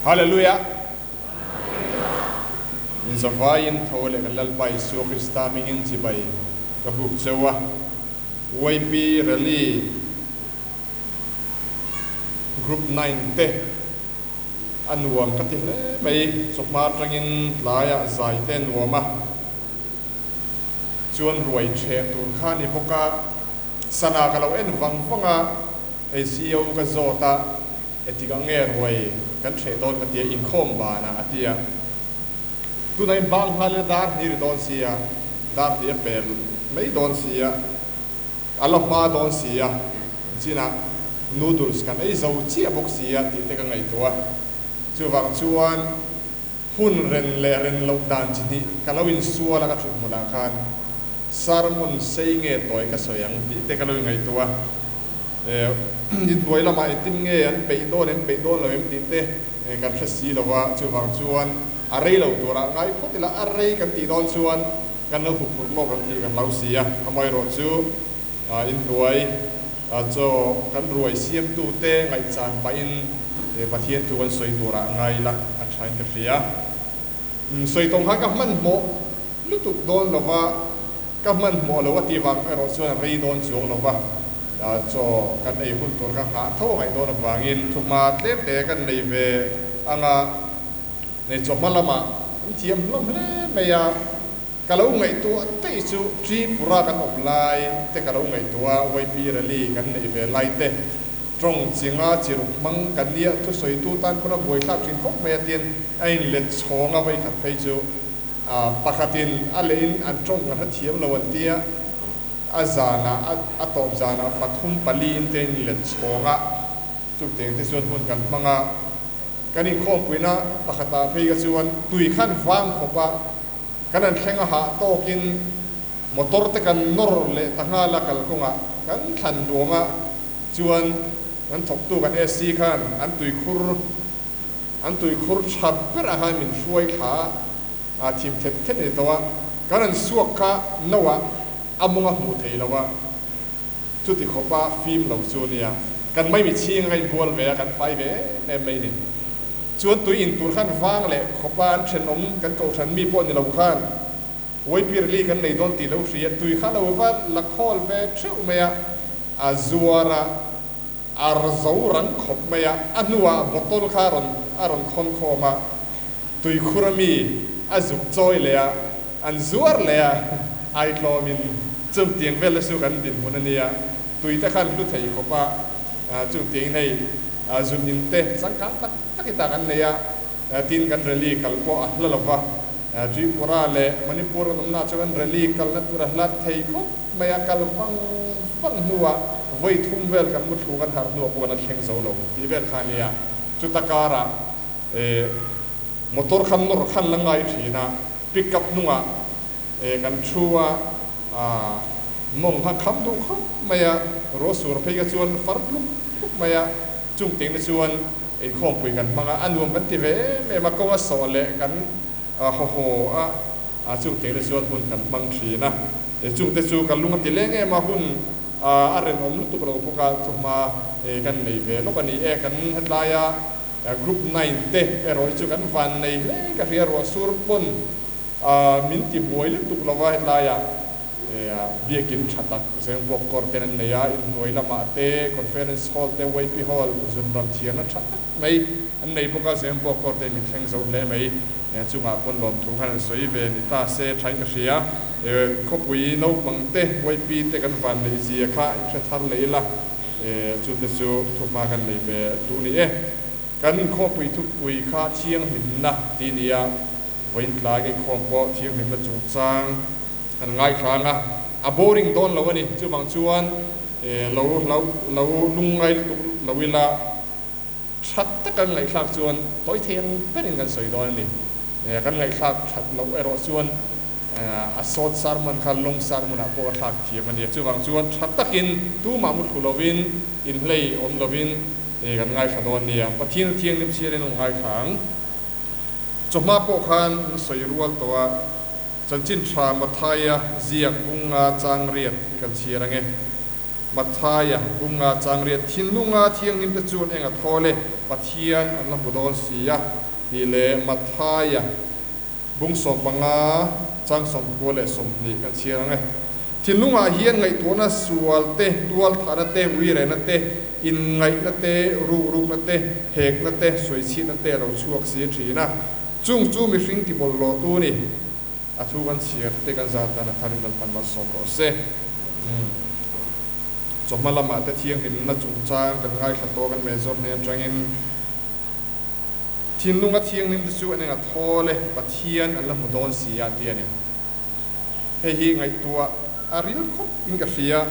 Hallelujah! In zavaiin tho leh kan Lalpa Isua Krista hmingin chibai ka buk cheu a. YP Rally Group 9 te a nuam ka ti hle mai. Chawhma atangin tlaiah zai te a nuam a, chuan ruai chheh tur kha a ni bawk a. Sana ka lo en vang vang a, hei CEO ka zawt a, etik ang nge ruai kan hreh dawn ka tia, inkhawm banah a tia. Tunah in bang nghal ila dar hnih ri dawn sia, dar hnih a pel mai dawn sia, a la hma dawn sia, chinah noodles kan ei zo chiah bawk sia tih te ka ngaihtuah a. Chuvang chuan hun ren leh ren loh dan chi hnih ka lo insual a ka thut hmunah khan sermon sei nge tawi ka sawi ang tih te ka lo ingaihtuah a. Inhnuai lamah engtin nge an peih dawn em peih dawn lo em tih te kan hre si lo va, chuvang chuan a rei lo turah ngai phawt ila a rei kan tih dawn chuan kan lo huphurh lawk ang tih kan hlau si a. Amaherawh chu inhnuai chaw kan ruai siamtute ngaihchan pahin Pathian thu kan sawi turah ngai ila a thain ka hria. Sawi tawng khan ka hmanhmawh lutuk dawn lo va. Ka hmanhmawh lo a tih vang erawh chuan a rei dawn chuang lo va, chaw kan ei hun tur ka nghah tho ngaih dawn avangin thuhma tlem te kan nei ve ang a, nei chawhma lamah an thiam hlawm hle mai a, ka lo ngaihtuah daih chu Tripura kan awm lai te ka lo ngaihtuah a, YP rally kan neih ve lai te tawng chinga chiruk hmang kan nia thusawitu tan pawn a buaithlak thin khawp mai a tin a inlet chhawng a vawikhat phei chu. Pakhatin a lehin an tawng ka hrethiam lo an tia, a zanah a tawp zanah pathum paliin te in let chhawng a, chutiang te chuan hun kan hmang a. Kan inkhawmpuina pakhatah phei kha chuan tui khan vang khawp a, kan an thleng a hah tawkin motor te kan nawr leh ta nghal a kalkawngah kan thlan duang a, chuan kan thawktu kan SC khan an tuikhur An tuikhur tha berah khan min hruai thla a, thim thet thet a ni tawh a, kan an suak kha no ah a mawng a hmuh thei lo a, chuti khawpa fim lo chu a nia. Kan mai mi chhing a inbual ve a, kan fai ve em em mai a ni. Chuan tui in tur khan vang leh khawpa an thenawm kan kohhran mi pawh ni lo khan Uaipirli kan nei dawn tih lo hria, tui kha lo va la khawl ve theuh mai a, a zuar a. A zo rang khawp mai a, a hnuah bottle kha a rawn a rawn khawn khawm a, tuikhur ami a zuk chawi leh a, an zuar leh a, aitlawmin chungtiang vel chu kan dinhmun a nia, tui te khan hlu thei khawp a, chungtiangin hei zun in te changkang tak tak hi tak an nei a, tin kan rally kal pawh a hla lo va, Tripura leh Manipur an awmna chuan rally kalna tur a hla thei khawp mai a, kal vang vang hnuah vawi thum vel kan mu thlung an harh hnuah pawh kan la thleng zo lo tih vel kha a nia. Chuta karah motor khan nawr khan la ngai thin a, pick up hnungah kan thu a, mawng kha kham duh khawp mai a, ruah sur phei kha chuan far tluk tluk mai a, chung tengte chuan inkhawmpui kan hmang a, a nuam kan ti ve em em a, kawnga sawh leh kan haw haw a, chung tengte chuan hun kan hmang thin a. Chungte chu ka lung a ti leng em a, hun a renawm lutuk lo bawk a, thuhma kan nei ve lawk a ni e. Kan hetlaia Group 9 te erawh hi chu kan van nei hle ka hria, ruah sur pawn min ti buai lutuk lo va hetlaia biakin tha tak Zengbuak kawr ten an nei a, inhnuai lamah te Conference Hall te YP Hall zunram thiamna tha tak mai an nei bawk a, Zengbuak kawr te min thleng zo hle mai. Chungah pawn lawmthu khan an sawi ve ni ta se thain ka hria. Khawpui naupang te, YP te kan van neih zia kha in hre thar leh ila, chute chu thuhma kan nei ve duh ni e. Kan inkhawmpui thupui kha thianghlimna ti nia, vawiin tlai ka inkhawm pawh thianghlimna chungchang kan ngaithlang a, a boring dawn lo a ni. Chuvang chuan lo lo lungngai lutuk lo ila. That tak kan ngaihthlak chuan tawi thei ang berin kan sawi dawn a ni. Kan ngaihthlak that loh erawh chuan a short sermon kha long sermon ah pawh a thlak thiam a ni. Chuvang chuan tha takin tumah mu thlu lovin, inhlei awm lovin kan ngaithla dawn nia. Pathian thianghlim chhiarin an ngaithla ang. Chawhma pawh khan an sawi rual tawh a, Chanchin Tha Mathaia ziak bunga chang riat hi kan chhiar ang e. Matthaia bunga changriat thinlunga thianghlimte chuan eng a thawl e, Pathian an la hmu dawn si a, tih leh Matthaia bung 15 chang 29 kan chhiar ang e. Thinlungah hian ngaihtuahna sual te, tualthahna te, uirehna te, inngaihna te, rukrukna te, hekna te, sawichhiatna te a lo chhuak si thin a. Chung chu mihring tibawlhlawhtu a ni. A thu kan chhiar te kan zat dan a tharin Lalpan malsawm rawh se. Chawhma lamah te thianghlimna chungchang kan ngaithla tawh kan mezawr hnen atangin thinlunga thianghlim te chu an enga thawl e, Pathian an la hmu dawn si a ti a ni. Hei hi ngaihtuah a ril khawp in ka hria.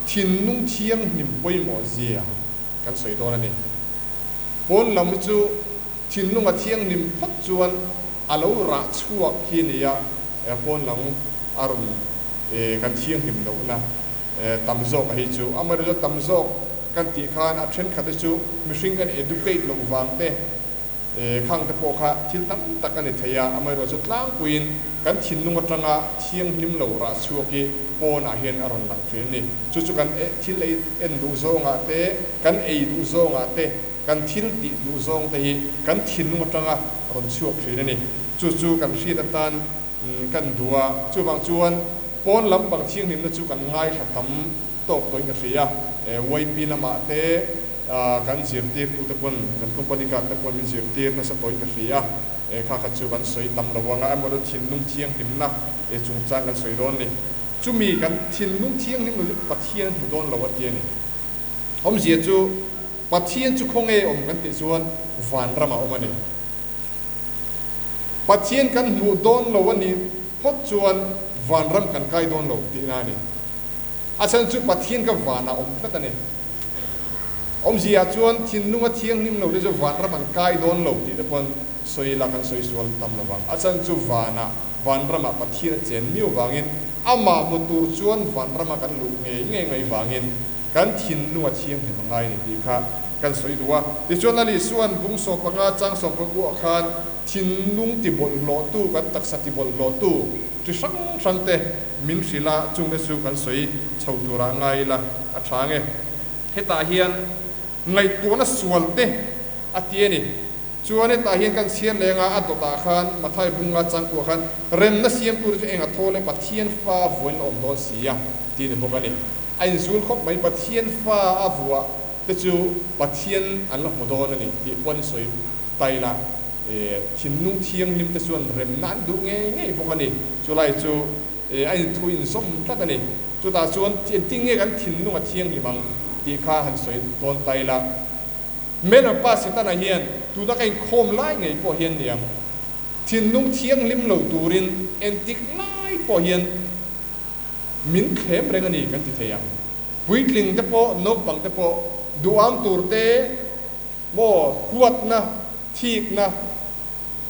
Thinlung thianghlim pawimawh zia kan sawi dawn a ni. Pawn lam hi chu Thinlunga thianghlim phawt chuan a lo rah chhuak hi nia pawn lam a rawn kan thianghlim lohna tam zawk a hi chu. Amaherawhchu tam zawk kan tih khan a thenkhat te chu mihring kan educate loh vang te khang te pawh kha thil tam tak a ni thei a, amaherawhchu tlangpuiin kan thinlung atanga thianghlim lo rah chhuak hi pawnah hian a rawn lang thin a ni. Chu chu kan thil ei en duh zawngah te, kan ei duh zawngah te, Kan thil tih duh zawng te hi kan thinlung atanga rawn chhuak thin a ni. Chu chu kan hriat atan kan duh a, chuvang chuan pawn lampang thianghlimna chu kan ngaithla tam tawk tawhin ka hria. YP lamah te kan zirtirtute pawn, kan company card te pawn min zirtir nasa tawhin ka hria. Kha kha chu kan sawi tam lo anga emaw chu thinlung thianghlimna chungchang kan sawi dawn a ni. Chumi kan thinlung thianghlim lo chu Pathian hmu dawn lo a ti a ni. Awmzia chu. Pathian chu khawnge awm kan tih chuan vanram a awm a ni. Pathian kan hmuh dawn lo a nih phawt chuan vanram kan kai dawn lo tihna a ni. A chhan chu Pathian kha vanah awm tlat a ni. Awmzia chuan thinlunga thianghlim lo te chu vanram an kai dawn lo tih te pawn sawi ila kan sawi sual tam lo vang. A chhan chu vanah, vanramah Pathian a chen miau vangin amah hmu tur chuan vanrama kan luh ngei ngei mai vangin Kan thinlung a thianghlim a ngai a ni tih kha kan sawi duh a. Tichuan a Lisuan bung 15 chang 19 ah khan thinlung ti bawlhhlawhtu, kan taksa ti bawlhhlawhtu chi hrang hrang te min hrilh a, chungte chu kan sawi chho turah ngai ila a tha nge. Hetah hian ngaihtuahna sual te a ti a ni. Chuan hetah hian kan chhiar leng a, a dawtah khan Mathai bunga changkuah khan remna siamtu te chu eng a thawl e, Pathian fa vuain a awm dawn si a ti a ni bawk a ni. A inzul khawp mai, Pathian fa a vuah te chu Pathian an la hmu dawn a ni tih pawh an sawi tai la, thinlung thianghlim te chuan remna an duh ngei ngei bawk a ni. Chulai chu a inthu inzawm tlat a ni. Chutah chuan engtin nge kan thinlung a thianghlim ang tih kha han sawi dawn tai la. Hmel pa Setana hian tuna ka inkhawm lai ngei pawh hian niang, thinlung thianghlim lo turin entik lai pawh hian Min thlem reng a ni kan ti thei ang. Puitling te pawh, naupang te pawh duham tur te maw huatna, thikna,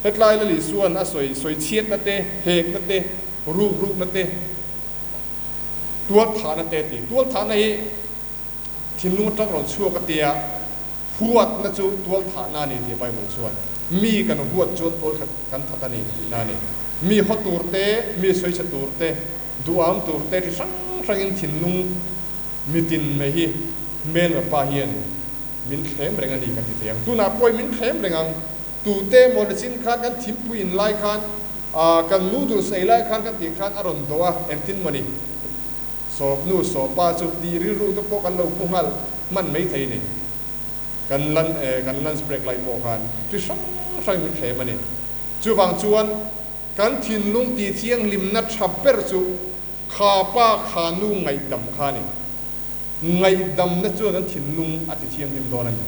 hetlai la Lisuan a sawi sawi chhiatna te, hekna te, rukrukna te, tualthahna te a ti. Tualthahna hi thinlung atang rawn chhuak a tia, huatna chu tualthahna a ni tih Bible chuan mi kan huat chuan tual kan that a ni tihna a ni. Mi haw tur te, mi sawichhe tur te, duham tur te chi hrang hrangin thinlung mitin mai hi hmelma pa hian min thlem reng a ni kan ti thei ang. Tunah pawhin min thlem reng ang. Tute emaw lechin khan kan thimpui in lai khan, kan noodles ei lai khan kan tih khan a rawn do a, engtin maw ni? Sawpnu, sawpa chu tih rilru te pawh kan lo pu nghal hman mai thei a ni. Kan kan lunch break lai pawh khan chi hrang hrangin min thlem a ni. Chuvang chuan kan thinlung tih thianghlimna tha ber chu kha pa kha nu ngaihdam kha a ni. Ngaihdamna chuan kan thinlung a ti thianghlim dawn a ni.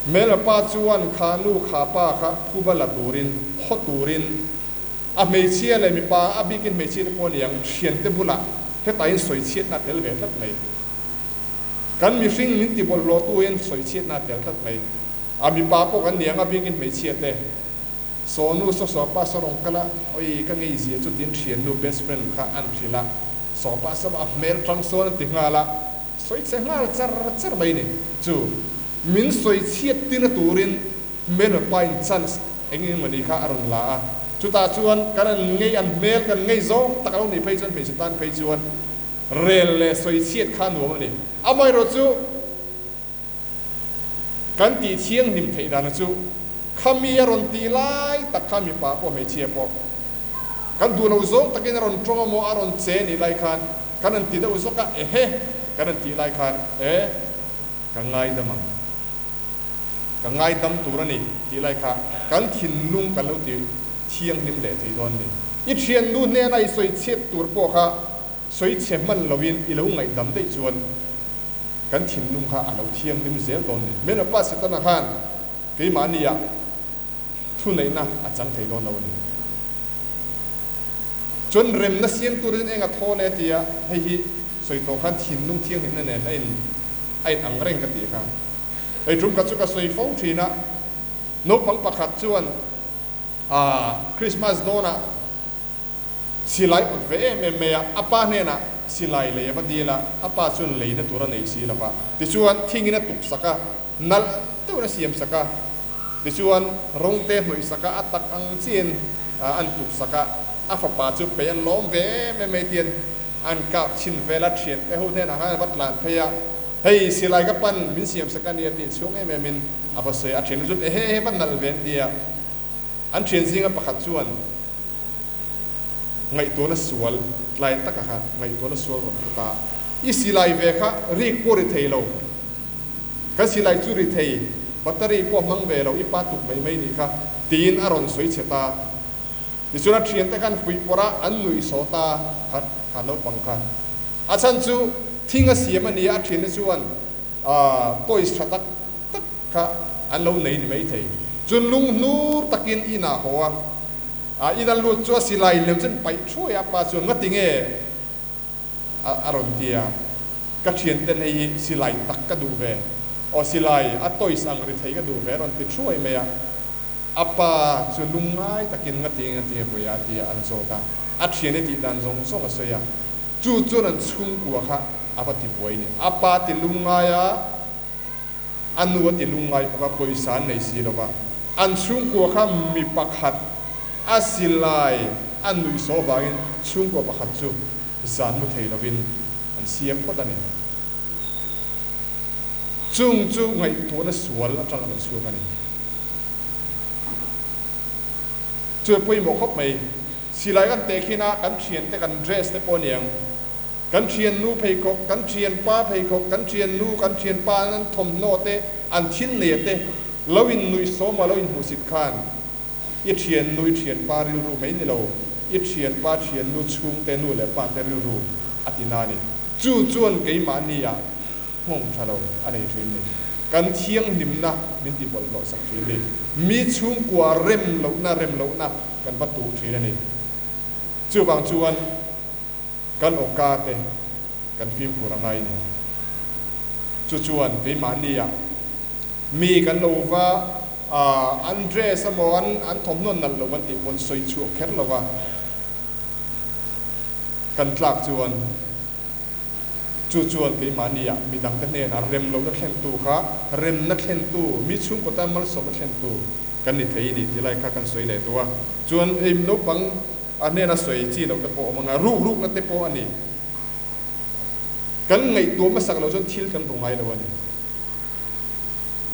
Hmela pa chuan kha nu kha pa kha phuba la turin, haw turin a hmeichhia leh mipa a bikin hmeichhia te pawh a ni ang, thiante bulah hetaiin sawichhiatna a tel ve tlat mai. Kan mihring min ti bawlhhlawhtu hian sawichhiatna a tel tlat mai. A mipa pawh kan ni ang a bikin hmeichhia te saw nu saw saw pa saw rawn kal a, oi ka ngei zia chu tin thiannu best friend kha an hrilh a, saw pa saw a hmel tang sawn an ti nghal a, sawi chhe nghal char char mai ni chu min sawi chhiat tina turin hmel pa in chance eng eng mawni kha a rawn la a. Chutah chuan kan an ngei an hmel kan ngei zawng tak a lo nih phei chuan hmeichhe tan phei chuan rel leh sawi chhiat kha nuam a ni. Amaherawhchu kan tih thianghlim theih dana chu khami a rawn tih lai tak kha mipa pawh hmeichhia pawh kan duh lo zawng takin a rawn tawng amaw a rawn che nih lai khan kan han ti deuh zawk a, ehe kan han tih lai khan e ka ngaidam ang, ka ngaidam tur a ni tih lai kha kan thinlung kan lo ti thianghlim leh thei dawn a ni. I thiannu hnena i sawi chhiat tur pawh kha sawi chhe hman loin i lo ngaihdam daih chuan kan thinlung kha a lo thianghlim zel dawn ni. Hmel pa Setana khan keimahnia thuneihna a chang thei dawn lo a ni. Chuan remna siam turin eng a thaw le tia hei hi sawi tawh khan thinlung thianghlimna nen a in a in ang reng ka tih kha. Hei tum khat chu ka sawi fo thin a, naupang pakhat chuan aa Christmas dawnah Silai awt ve em em mai a, a pa hnenah silai lei a va dil a, a pa chuan leina tur a nei si lo va. Tichuan, thingin a tuk sak a, nalh deuhin a siam sak a, tichuan rawng te hnawih sak a, a tak ang chiin an tuk sak a, a fapa chu pei an lawm ve em em mai tian an kap chhin vel a, thiante ho hnenah khan a va tlan phei a, hei silai ka pan min siam sak a nia tih chhung em em in a va sawi a, a thiannu chuan ehe ehe va nalh ve an ti a, an thian zinga pakhat chuan. Ngaihtuahna sual tlai taka kha ngaihtuahna sual rawn put a, i silai ve kha rik pawh ri thei lo, ka silai chu ri thei, battery pawh hmang ve lo, i pa tuk mai mai nih kha, tiin a rawn sawi chhe ta. Tichuan a thiante khan fuih pawrh a, an nuih saw ta kha kha naupang kha. A chhan chu thing a siam a ni a, a thiante chuan toys tha tak tak kha an lo nei ni mai thei. Chun lunghnur takin inah haw a. A in a lut chu a silai lem chuan paih thuai a, pa chuan ngati nge a rawn ti a, ka thianten hei hi silai tak ka duh ve, aw silai a toys ang ri thei ka duh ve a rawn ti thuai mai a, a pa chu lungngai takin ngati nge ngati nge buai a ti a an zawt a, a thiante tih dan zawng zawng a sawi a, chu chuan an chhungkua kha a va ti buai ni, a pa ti lungngai a. A nu a ti lungngai bawk a, pawisa an nei si lo va. An chhungkua kha mi pakhat a silai a nuih saw vangin chhungkua pakhat chu zan mu thei lovin an siam phawt a ni. Chung chu ngaihtuahna sual atang a rawn chhuak a ni. Chu a pawimawh khawp mai. Silai kan tehkhin a, kan thiante kan dress te pawh a niang. Kan thiannu pheikhawk, kan thianpa pheikhawk, kan thiannu, kan thianpa an thawmhnaw te, an thil nei te lo in nuih sawma lo in hmuhsit khan i thiannu, i thianpa rilru mai ni lo, i thianpa thiannu chhungte nu leh pa te rilru a ti na a ni. Chu chuan keimahni ah nghawng tha lo a nei thin ni. Kan thianghlimna min ti bawlhhlawh sak thin ni. Mi chhungkua rem lohna rem lohna kan va tuh thin a ni. Chuvang chuan. Kan awka te kan fimkhur a ngai ni. Chu chuan keimahnia mi kan lo va an dress emaw an an thawmhnaw nalh lo kan tih pawn sawi chhuak kher lo va kan tlak chuan chu chuan keimahnia midangte hnenah rem lohna thlentu kha remna thlentu mi chhungkaw tan malsawmna thlentu kan ni thei ni tih lai kha kan sawi leh duh a. Chuan hei naupang A hnena sawi chi loh te pawh a awm ang a, ruk rukna te pawh a ni. Kan ngaihtuah hmasak loh chuan thil kan hmu ngai lo a ni.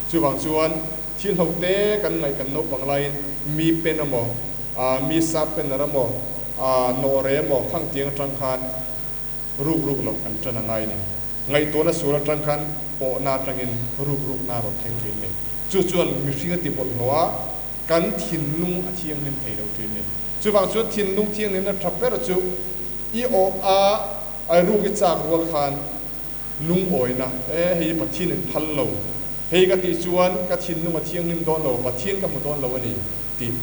Chuvang chuan thil ho te kan ngaih kan naupang laiin mi pen emaw, mi sap pen ar emaw, nawhre emaw khang tiang atang khan ruk ruk loh kan tan a ngai a ni. Ngaihtuahna sual atang khan pawhna atangin ruk rukna a rawn thleng thin a ni. Chu chuan mihring a ti bawlhhlawh a. Kan thinlung a thianghlim thei lo ṭin ni. Chuvang chuan thinlung thianghlimna ṭha ber chu i awh a ai ruk i chak rual khan lungawina, E, hei hi Pathian in phal lo. Hei ka tih chuan ka thinlung a thianghlim dawn lo, Pathian ka hmu dawn lo a ni tih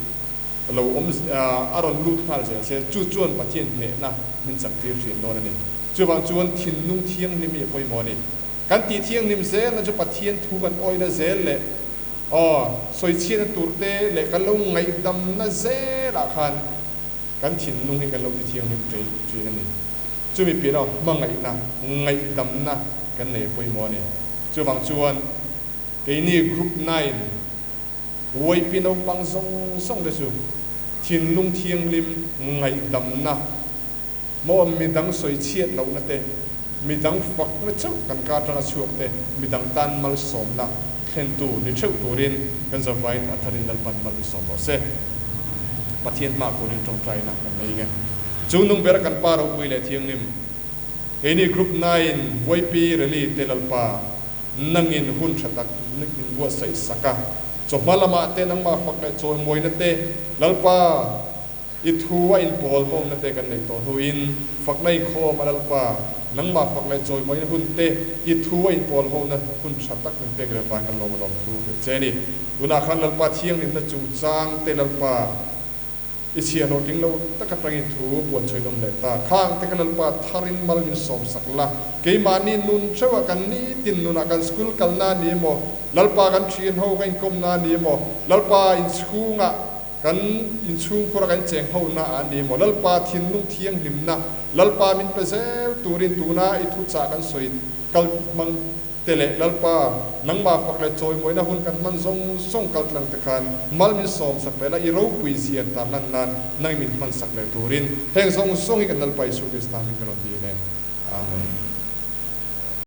lo awm a rawn lut nghal zel se, chu chuan Pathian hnehna min chaktir ṭhin dawn a ni. Chuvang chuan thinlung thianghlim hi a pawimawh a ni. Kan tih thianghlim zelna chu Pathian thu kan awina zel leh Aw, sawichhiatna tur te leh kan lo ngaihdamna zelah khan kan thinlung hi kan lo ti thianghlim ṭei ṭhin a ni. Chumi piah lamah hmangaihna, ngaihdamna kan nei a pawimawh a ni. Chuvang chuan keini Group Nine YP naupang zawng zawng te chu Thinlung thianghlim ngaihdamna maw midang sawi chhiat lohna te, midang fakna chauh kan ka atanga chhuak te, midang tan malsawmna thlentu ni theuh turin kan zavaiin a tharin Lalpan mal min sawm rawh se. Pathian hma kunin tawngtaina kan nei nge. Chung nung bera kan Pa ropui leh thianghlim, keini Group 9 Buaipi Rally te Lalpa, Nangin hun tha tak min buatsaih sak a, chawhma lamah te nangmah fak leh chawimawina te, Lalpa, i thu a inpawl hawmna te kan neih tawh hnuin fakna inkhawm a Lalpa, nangmah fak leh chawimawina hun te, i thu a inpawl hawmna hun tha tak min pek leh vang kan lawm a lawm thu hrilh che a ni. Tunah khan Lalpa thianghlimna chungchang te Lalpa, I chhiah hlawh tling lo tak atangin thu puan chhuinawm leh ta. Khang te kha Lalpa tharin mal min sawm sak la. Keimahni nun theuhah kan nitin nunah kan school kalna a ni emaw, Lalpa kan thian ho kan inkawmna a ni emaw, Lalpa inchhungah kan inchhungkhura kan cheng hona a ni emaw, Lalpa thinlung thianghlimna Lalpa min pe zel turin tuna i thuchah kan sawi kal hmang Te leh Lalpa, nangmah fak leh chawimawina hun kan hman zawng zawng kal tlang te khan mal min sawm sak leh la, i ropui zian tan lan nan nang min hman sak leh turin heng zawng zawng hi kan Lalpa Isu Krista hming ka rawn dil e. Amen.